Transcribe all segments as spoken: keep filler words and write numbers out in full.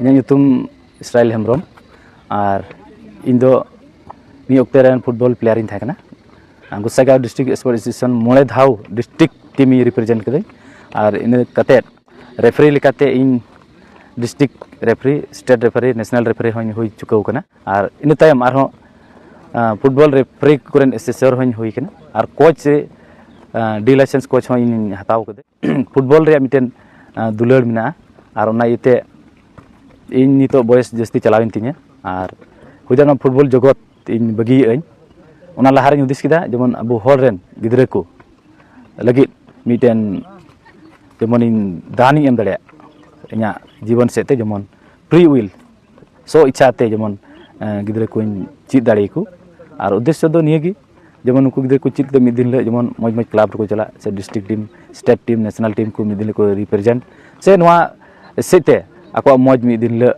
ᱤᱧᱟᱹᱜ ᱧᱩᱛᱩᱢ ᱤᱥᱨᱟᱭᱮᱞ ᱦᱮᱢᱵᱨᱚᱢ᱾ ᱟᱨ ᱤᱧ ᱫᱚ ᱢᱤᱫ ᱚᱠᱛᱮ ᱨᱮᱱ ᱯᱷᱩᱴᱵᱚᱞ ᱯᱞᱮᱭᱟᱨ ᱤᱧ ᱛᱟᱦᱮᱸ ᱠᱟᱱᱟ᱾ ᱜᱳᱥᱟᱭᱜᱟᱸᱣ ᱰᱤᱥᱴᱨᱤᱠᱴ ᱥᱯᱳᱨᱴᱥ ᱮᱥᱳᱥᱤᱭᱮᱥᱚᱱ ᱢᱚᱬᱮ ᱫᱷᱟᱣ ᱰᱤᱥᱴᱨᱤᱠᱴ ᱴᱤᱢ ᱤᱧ ᱨᱤᱯᱨᱮᱡᱮᱱᱴ ᱠᱟᱹᱫᱟᱹᱧ᱾ ᱟᱨ ᱤᱱᱟᱹ ᱠᱟᱛᱮᱫ ᱨᱮᱯᱷᱟᱨᱤ ᱞᱮᱠᱟᱛᱮ ᱤᱧ ᱰᱤᱥᱴᱨᱤᱠᱴ ᱨᱮᱯᱷᱟᱨᱤ, ᱥᱴᱮᱴ ᱨᱮᱯᱷᱟᱨᱤ, ᱱᱮᱥᱱᱟᱞ ᱨᱮᱯᱷᱟᱨᱤ ᱦᱚᱸᱧ ᱦᱩᱭ ᱪᱩᱠᱟᱹᱣ ᱠᱟᱱᱟ᱾ ᱟᱨ ᱤᱱᱟᱹ ᱛᱟᱭᱚᱢ ᱟᱨᱦᱚᱸ ᱯᱷᱩᱴᱵᱚᱞ ᱨᱮᱯᱷᱟᱨᱤ ᱠᱚᱨᱮᱱ ᱮᱥᱮᱥᱚᱨ ᱦᱚᱸᱧ ᱦᱩᱭ ᱠᱟᱱᱟ᱾ ᱟᱨ ᱠᱳᱪ ᱨᱮ ᱰᱤ ᱞᱟᱭᱥᱮᱱᱥ ᱠᱳᱪ ᱦᱚᱸ ᱤᱧ ᱦᱟᱛᱟᱣ ᱠᱟᱫᱟ᱾ ᱯᱷᱩᱴᱵᱚᱞ ᱨᱮᱭᱟᱜ ᱢᱤᱫᱴᱮᱱ ᱫᱩᱞᱟᱹᱲ ᱢᱮᱱᱟᱜᱼᱟ᱾ ᱟᱨ ᱚᱱᱟ ᱤᱭᱟᱹᱛᱮ ᱤᱧ ᱱᱤᱛᱚᱜ ᱵᱚᱭᱮᱥ ᱡᱟᱹᱥᱛᱤ ᱪᱟᱞᱟᱣᱮᱱ ᱛᱤᱧᱟᱹ᱾ ᱟᱨ ᱦᱩᱭ ᱫᱟᱲᱮᱭᱟᱜᱼᱟ ᱱᱚᱣᱟ ᱯᱷᱩᱴᱵᱚᱞ ᱡᱚᱜᱚᱛ ᱤᱧ ᱵᱟᱹᱜᱤᱭᱟᱹᱜ ᱟᱹᱧ᱾ ᱚᱱᱟ ᱞᱟᱦᱟᱨᱮᱧ ᱦᱩᱫᱤᱥ ᱠᱮᱫᱟ, ᱡᱮᱢᱚᱱ ᱟᱵᱚ ᱦᱚᱲ ᱨᱮᱱ ᱜᱤᱫᱽᱨᱟᱹ ᱠᱚ ᱞᱟᱹᱜᱤᱫ ᱢᱤᱫᱴᱮᱱ ᱡᱮᱢᱚᱱ ᱤᱧ ᱫᱟᱱᱤᱧ ᱮᱢ ᱫᱟᱲᱮᱭᱟᱜ ᱤᱧᱟᱹᱜ ᱡᱤᱵᱚᱱ ᱥᱮᱫ ᱛᱮ, ᱡᱮᱢᱚᱱ ᱯᱷᱨᱤ ᱩᱭᱤᱞ, ᱥᱚ ᱤᱪᱪᱷᱟ ᱛᱮ ᱡᱮᱢᱚᱱ ᱜᱤᱫᱽᱨᱟᱹ ᱠᱚᱧ ᱪᱮᱫ ᱫᱟᱲᱮᱭᱟᱠᱚ᱾ ᱟᱨ ᱩᱫᱽᱫᱮᱥᱥᱚ ᱫᱚ ᱱᱤᱭᱟᱹᱜᱮ, ᱡᱮᱢᱚᱱ ᱩᱱᱠᱩ ᱜᱤᱫᱽᱨᱟᱹ ᱠᱚ ᱪᱮᱫ ᱠᱟᱛᱮ ᱢᱤᱫ ᱫᱤᱱ ᱦᱤᱞᱳᱜ ᱡᱮᱢᱚᱱ ᱢᱚᱡᱽ ᱢᱚᱡᱽ ᱠᱞᱟᱵᱽ ᱨᱮᱠᱚ ᱪᱟᱞᱟᱜ, ᱥᱮ district team, state team, national team ᱠᱚ ᱢᱤᱫ ᱫᱤᱱ ᱦᱤᱞᱳᱜ ᱠᱚ ᱨᱤᱯᱨᱮᱡᱮᱱᱴ, ᱥᱮ ᱱᱚᱣᱟ ᱥᱮᱫ ᱛᱮ ᱟᱠᱚᱣᱟᱜ ᱢᱚᱡᱽ ᱢᱤᱫ ᱫᱤᱱ ᱦᱤᱞᱳᱜ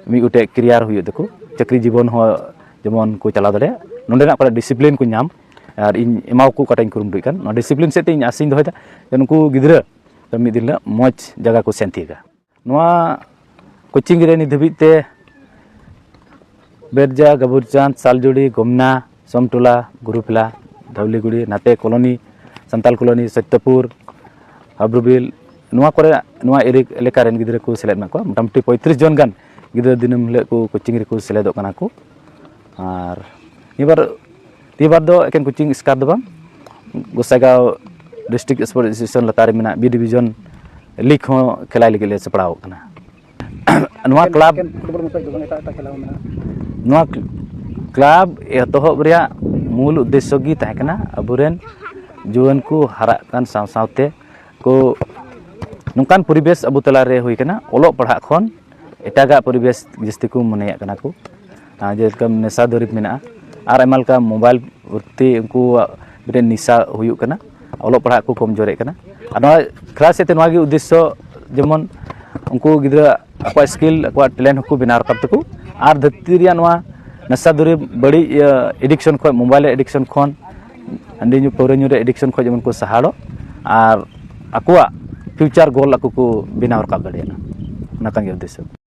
ᱢᱤᱫ ᱜᱚᱴᱮᱡ ᱠᱮᱨᱤᱭᱟᱨ ᱦᱩᱭᱩᱜ ᱛᱟᱠᱚ, ᱪᱟᱹᱠᱨᱤ ᱡᱤᱵᱚᱱ ᱦᱚᱸ ᱡᱮᱢᱚᱱ ᱠᱚ ᱪᱟᱞᱟᱣ ᱫᱟᱲᱮᱭᱟᱜ, ᱱᱚᱸᱰᱮᱱᱟᱜ ᱚᱠᱟᱴᱟᱜ ᱰᱤᱥᱤᱯᱞᱤᱱ ᱠᱚ ᱧᱟᱢ᱾ ᱟᱨ ᱤᱧ ᱮᱢᱟᱣᱟᱠᱚ ᱚᱠᱟᱴᱟᱜ ᱤᱧ ᱠᱩᱨᱩᱢᱩᱴᱩᱭᱮᱫ ᱠᱟᱱ, ᱱᱚᱣᱟ ᱰᱤᱥᱤᱯᱞᱤᱱ ᱥᱮᱫ ᱛᱮ ᱤᱧ ᱟᱥᱤᱧ ᱫᱚᱦᱚᱭᱮᱫᱟ ᱡᱮ ᱱᱩᱠᱩ ᱜᱤᱫᱽᱨᱟᱹ ᱢᱤᱫ ᱫᱤᱱ ᱦᱤᱞᱳᱜ ᱢᱚᱡᱽ ᱡᱟᱭᱜᱟ ᱠᱚ ᱥᱮᱱ ᱛᱤᱭᱳᱜᱟ᱾ ᱱᱚᱣᱟ ᱠᱳᱪᱤᱝ ᱨᱮ ᱱᱤᱛ ᱫᱷᱟᱹᱵᱤᱡ ᱛᱮ ᱵᱮᱨᱡᱟ, ᱜᱟᱵᱩᱨᱪᱟᱸᱫᱽ, ᱥᱟᱞᱡᱩᱲᱤ, ᱜᱚᱢᱱᱟ, ᱥᱚᱢᱴᱚᱞᱟ, ᱜᱩᱨᱩᱯᱷᱮᱞᱟ, ᱫᱷᱟᱣᱞᱤᱜᱩᱲᱤ, ᱱᱟᱛᱮ ᱠᱚᱞᱚᱱᱤ, ᱥᱟᱱᱛᱟᱞ ᱠᱚᱞᱚᱱᱤ, ᱥᱚᱛᱭᱚᱯᱩᱨ, ᱦᱟᱵᱨᱩᱵᱤᱞ, ᱱᱚᱣᱟ ᱠᱚᱨᱮ, ᱱᱚᱣᱟ ᱮᱨᱤ-, ᱮᱞᱟᱠᱟ ᱨᱮᱱ ᱜᱤᱫᱽᱨᱟᱹ ᱠᱚ ᱥᱮᱞᱮᱫ ᱢᱮᱱᱟᱜ ᱠᱚᱣᱟ᱾ ᱢᱚᱴᱟᱢᱩᱴᱤ ᱯᱚᱸᱭᱛᱨᱤᱥ ᱡᱚᱱ ᱜᱟᱱ ᱜᱤᱫᱽᱨᱟᱹ ᱫᱤᱱᱟᱹᱢ ᱦᱤᱞᱳᱜ ᱠᱚ ᱠᱳᱪᱤᱝ ᱨᱮᱠᱚ ᱥᱮᱞᱮᱫᱚᱜ ᱠᱟᱱᱟ ᱠᱚ᱾ ᱟᱨ ᱱᱤᱭᱟᱹᱵᱟᱨ, ᱱᱤᱭᱟᱹᱵᱟᱨ ᱫᱚ ᱮᱠᱮᱱ ᱠᱳᱪᱤᱝ ᱥᱠᱟᱨ ᱫᱚ ᱵᱟᱝ, ᱜᱳᱥᱟᱭᱜᱟᱸᱣ ᱰᱤᱥᱴᱨᱤᱠᱴ ᱥᱯᱳᱨᱴᱥ ᱮᱥᱳᱥᱤᱭᱮᱥᱚᱱ ᱞᱟᱛᱟᱨ ᱨᱮ ᱢᱮᱱᱟᱜ ᱵᱤ ᱰᱤᱵᱤᱡᱚᱱ ᱞᱤᱜᱽ ᱦᱚᱸ ᱠᱷᱮᱞᱟᱭ ᱞᱟᱹᱜᱤᱫ ᱞᱮ ᱥᱟᱯᱲᱟᱣ ᱠᱟᱱᱟ᱾ ᱱᱚᱣᱟ ᱮᱠᱮᱱ, ᱠᱞᱟᱵᱽ ᱮᱠᱮᱱ ᱯᱷᱩᱴᱵᱚᱞ ᱢᱚᱛᱚᱡ ᱫᱚ ᱵᱟᱝ, ᱮᱴᱟᱜ ᱮᱴᱟᱜ ᱠᱷᱮᱞᱟ ᱦᱚᱸ ᱢᱮᱱᱟᱜᱼᱟ? ᱱᱚᱣᱟ ᱠᱞᱟᱵᱽ ᱮᱛᱚᱦᱚᱵ ᱨᱮᱭᱟᱜ ᱢᱩᱞ ᱩᱫᱽᱫᱮᱥᱥᱚ ᱜᱮ ᱛᱟᱦᱮᱸ ᱠᱟᱱᱟ ᱟᱵᱚᱨᱮᱱ ᱡᱩᱣᱟᱹᱱ ᱠᱚ ᱦᱟᱨᱟᱜ ᱠᱟᱱ ᱥᱟᱶ ᱥᱟᱶᱛᱮ ᱠᱚ ᱱᱚᱝᱠᱟᱱ ᱯᱚᱨᱤᱵᱮᱥ ᱟᱵᱚ ᱛᱟᱞᱟᱨᱮ ᱦᱩᱭ ᱠᱟᱱᱟ, ᱚᱞᱚᱜ ᱯᱟᱲᱦᱟᱜ ᱠᱷᱚᱱ ᱮᱴᱟᱜᱟᱜ ᱯᱚᱨᱤᱵᱮᱥ ᱡᱟᱹᱥᱛᱤ ᱠᱚ ᱢᱚᱱᱮᱭᱟᱜ ᱠᱟᱱᱟ ᱠᱚ᱾ ᱟᱨ ᱡᱮᱞᱮᱠᱟ ᱱᱮᱥᱟ ᱫᱟᱹᱨᱤᱵ ᱢᱮᱱᱟᱜᱼᱟ, ᱟᱨ ᱟᱭᱢᱟ ᱞᱮᱠᱟ ᱢᱳᱵᱟᱭᱤᱞ ᱯᱨᱚᱛᱤ ᱩᱱᱠᱩᱣᱟᱜ ᱢᱤᱫᱴᱮᱱ ᱱᱮᱥᱟ ᱦᱩᱭᱩᱜ ᱠᱟᱱᱟ, ᱚᱞᱚᱜ ᱯᱟᱲᱦᱟᱜ ᱠᱚ ᱠᱚᱢᱡᱳᱨᱮᱫ ᱠᱟᱱᱟ᱾ ᱟᱨ ᱱᱚᱣᱟ ᱠᱷᱮᱞᱟ ᱥᱮᱫ ᱛᱮ ᱱᱚᱣᱟ ᱜᱮ ᱩᱫᱽᱫᱮᱥᱥᱚ, ᱡᱮᱢᱚᱱ ᱩᱱᱠᱩ ᱜᱤᱫᱽᱨᱟᱹ ᱟᱠᱚᱣᱟᱜ ᱥᱠᱤᱞ, ᱟᱠᱚᱣᱟᱜ ᱴᱮᱞᱮᱱᱴ ᱦᱚᱸᱠᱚ ᱵᱮᱱᱟᱣ ᱨᱟᱠᱟᱵ ᱛᱟᱠᱚ, ᱟᱨ ᱫᱷᱟᱹᱨᱛᱤ ᱨᱮᱭᱟᱜ ᱱᱚᱣᱟ ᱱᱮᱥᱟ ᱫᱟᱹᱨᱤᱵ ᱵᱟᱹᱲᱤᱡ, ᱤᱭᱟᱹ, ᱮᱰᱤᱠᱥᱚᱱ ᱠᱷᱚᱱ, ᱢᱳᱵᱟᱭᱤᱞ ᱮᱰᱤᱠᱥᱚᱱ ᱠᱷᱚᱱ, ᱦᱟᱺᱰᱤ ᱧᱩ, ᱯᱟᱹᱣᱨᱟᱹ ᱧᱩ ᱨᱮ ᱮᱰᱤᱠᱥᱚᱱ ᱠᱷᱚᱱ ᱡᱮᱢᱚᱱ ᱠᱚ ᱥᱟᱦᱟᱲᱚᱜ ᱟᱨ ᱟᱠᱚᱣᱟᱜ ᱯᱷᱤᱭᱩᱪᱟᱨ ᱜᱳᱞ ᱟᱠᱚ ᱠᱚ ᱵᱮᱱᱟᱣ ᱨᱟᱠᱟᱵ ᱫᱟᱲᱮᱭᱟᱜᱼᱟ, ᱚᱱᱟ ᱠᱟᱱ ᱜᱮᱭᱟ ᱩᱫᱽᱫᱮᱥᱥᱚ᱾